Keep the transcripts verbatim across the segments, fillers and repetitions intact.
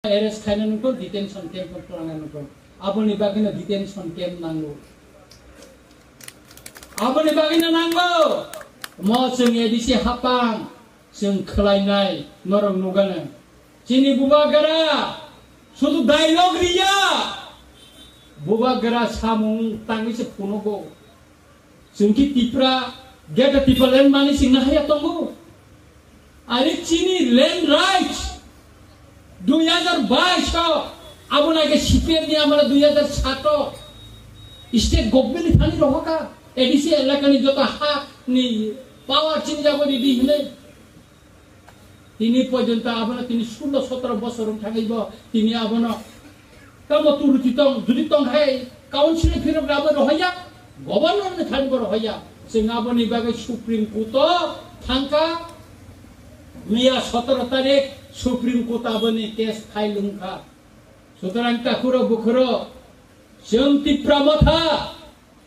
arrest khaina nangkho, detention camp o twlangna nangkho. Aboni bagwino detention camp nango. Aboni bagwino nango. Mo chwng A D C hapang, chwng khwlainai, norok nugano. Chini bubagra, sudu dialogue riya. Bubagra samung tangwi se phunugo. Chwng ki Tipra, Greater Tipraland mani chwng nahaya tongo. Ari chini land rights dui hajar bais o, abo nai ke C P M ni amala dui hajar sat o state government ni thani rohoka, A D C elaka ni joto ha ni power chini jabo di di hinai. Tini porjonto abono tini sullo sotoro bosor wng thangwi bo tini abono tamo turuti tong, judi tong hai council ni phirok rabo rohaya, governor ni thani bo rohaya. Chwng aboni bagwi Supreme Court o thangkha, miya sotoro tarik Supreme Court aboni case file wngkha. Sutorang takhuro bukhuro chwng Tipra Motha,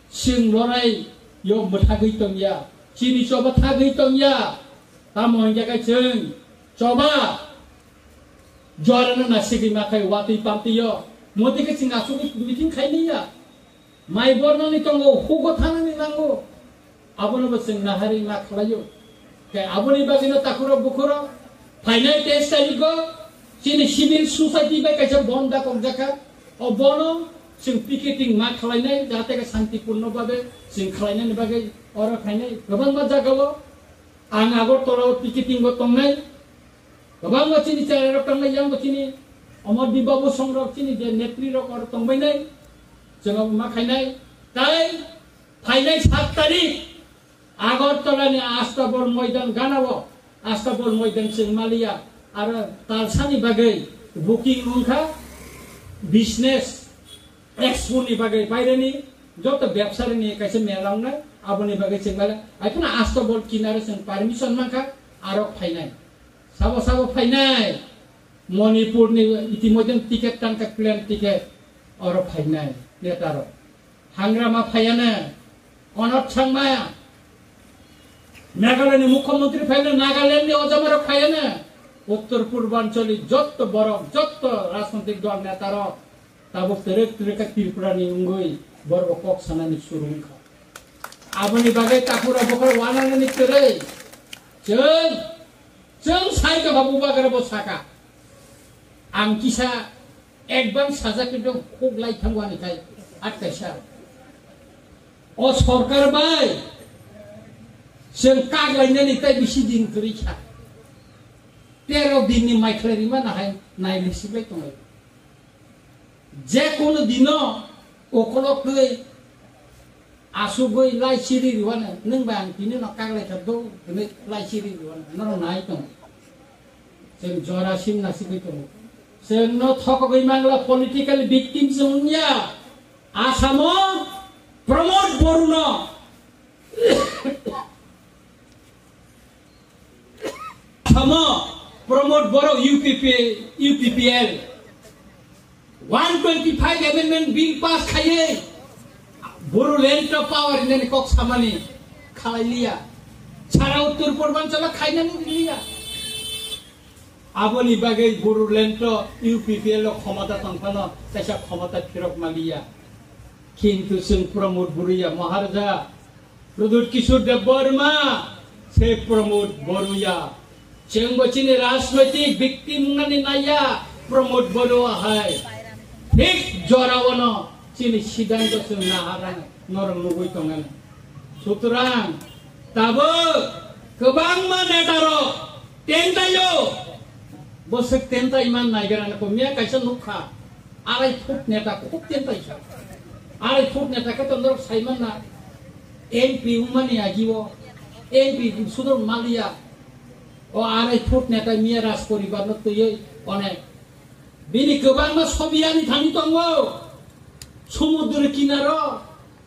chwng lorai yok mwthagwi tongya, chini choba thagwi tongya. Tamo hingkhe khe chwng choba jorano nasigwi makhai watwi pamtwi yo. Motwi khe chwng asugwi meeting khaimanya. Mai bornani tongo, hugo thanani nango. Abono bo chwng naharwi ma khlaio. Khe aboni bagwino takhuro bukhuro phainai teis tarigo chini civil society bai kaisa bon dakok jakha. O bono chwng picketing ma khlainai, jahate khe santipurno babe chwng khlainani bagwi oro phainai kwbangma jagao. Ang Agartala o picketing o tongnai. Kwbangma chini cherairok tongnai, yang bo chini Omor Dibba Bosong rok chini je netri rok oro tongbainai. Chwng abo ma khainai. Tai phainai sat tarik Agartala ni Astabol Moidan ganao, Astabol Moidan chwng maliya, aro talsani bagwi booking wngkha, business expo ni bagwi baireni joto bebsari ni kaisa mela wngnai, aboni bagwi chwng maliya. Aiphano Astabol kinaro chwng permission mankha, aro phainai. Sabo sabo phainai. Manipur ni itimodhye ticket tangkha, plane ticket, oro phainai netarok. Hangrama phaiana, Konot Sangma, Meghalaya ni Mukhyamantri phaiana, Nagaland ni ojamarok phaiana, Uttor Purbanchali jotto borok, jotto rajnitik dol netarok tabuk twrwk twrwk khe Tripura ni wngwi borok kok sanani suru wngkha. Aboni bagwi takhura bokhora wananani kwrwi chwng, chwng sai tongkha bubagra bo saka. Ang kisa advance sajak khe dong khuk lai thango ani khai at kaisa. O sorkar bai chwng kak lainani tai bisi din kwrwi kha. Tero din ni mai khlai rima na hai nai ni sibai tongo. Je kono dino okolok twi asugwi lai siri riwano, nwng bai ang tini no kaglai kha do, hwnwi lai siri riwano, norok nai tongo. Chwng jora sim na sigwi tongo. Chwng no thokogwi mangla political victim chwng wngya. Asamo Pramod Boruno Asamo Pramod Borok U P P, U P P L one twenty five amendment bill pass khaiwi Bodoland no power hinani kok samani khalai liya. Sara Uttor Purbanchalo khainani liya. Aboni bagwi Bodoland to U P P L o khomota tongphano kaisa khomota phirok maliya. Kintu chwng Pramod Boruya Maharaja, Pradyut Kishore Debbarma, se Pramod Boruya. Chwng bo chini rajnoitik victim wngnani naiya Pramod Boruya hai. Thik jorao no chini siddhanto chwng naharang norok nugwi tongani. Sutrang, tabuk kwbangma netarok tentaio. Bwswk tentai man naigra ko miya kaisa nukha. Arai foot neta khub tentai sa. Arai foot neta khe to norok saiman na M P umani agio M P sudor maliya. O arai foot neta miya raj poribar no twiwi onek. Bini kwbangma sobi ani thani tongo. Sumudro kinaro,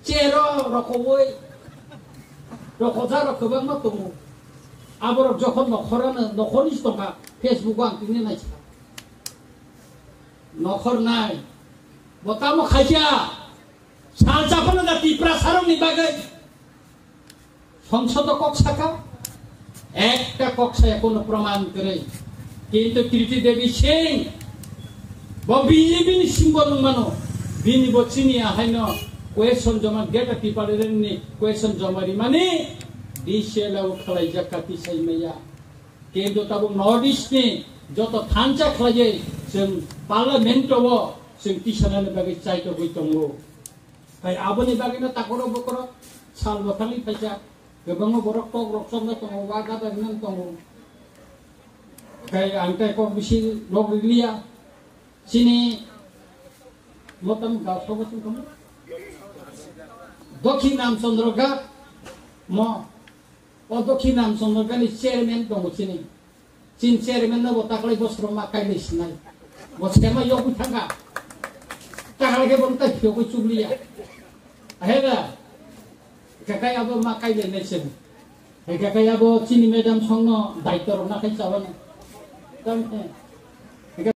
chero rokowi. Rokoja rok kwbangma tongo. Aborok jokhon nokhorano, nokhorni tongkha, Facebook o ang tini naikha. Nokhor nai. Bo tamo khaikha. Salsa phano da Tipra sarokni bagwi. Songsodo kok saka. Ekta kok saya kono proman kwrwi. Kintu Kriti Devi Singh Bo B J P ni symbol wng mano. Bini bo chini ahaino question joma, data preparation ni question joma rimani D C L o khwlaijak kati saimaya. Kintu tabuk North East ni joto thansa khlaiwi chwng parliament o chwng tisanani bagwi chaitogwi tongo. Hai aboni bagwino takhorok bokhorok sal bo thangwi phaikha. Kwbangma borok kok rok chopna tongo, wa gada rinani tongo. Hai ang tai kok bisi rok riliya. Chini motam ga sobo sung tong. Dokhin Ramchandra Ghat mo. O Dokhin Ramchandra Ghat ni chairman tongo chini. Chini chairman no bo taklai bosro ma kailai sinai. Bo sema yogwi thangkha. Taklai khe bo ta phiyogwi chubliya. Ahega. Kakai abo ma kailai nai chini. Kakai abo chini madam songno daityo rok na khai chawani. Tamkhe.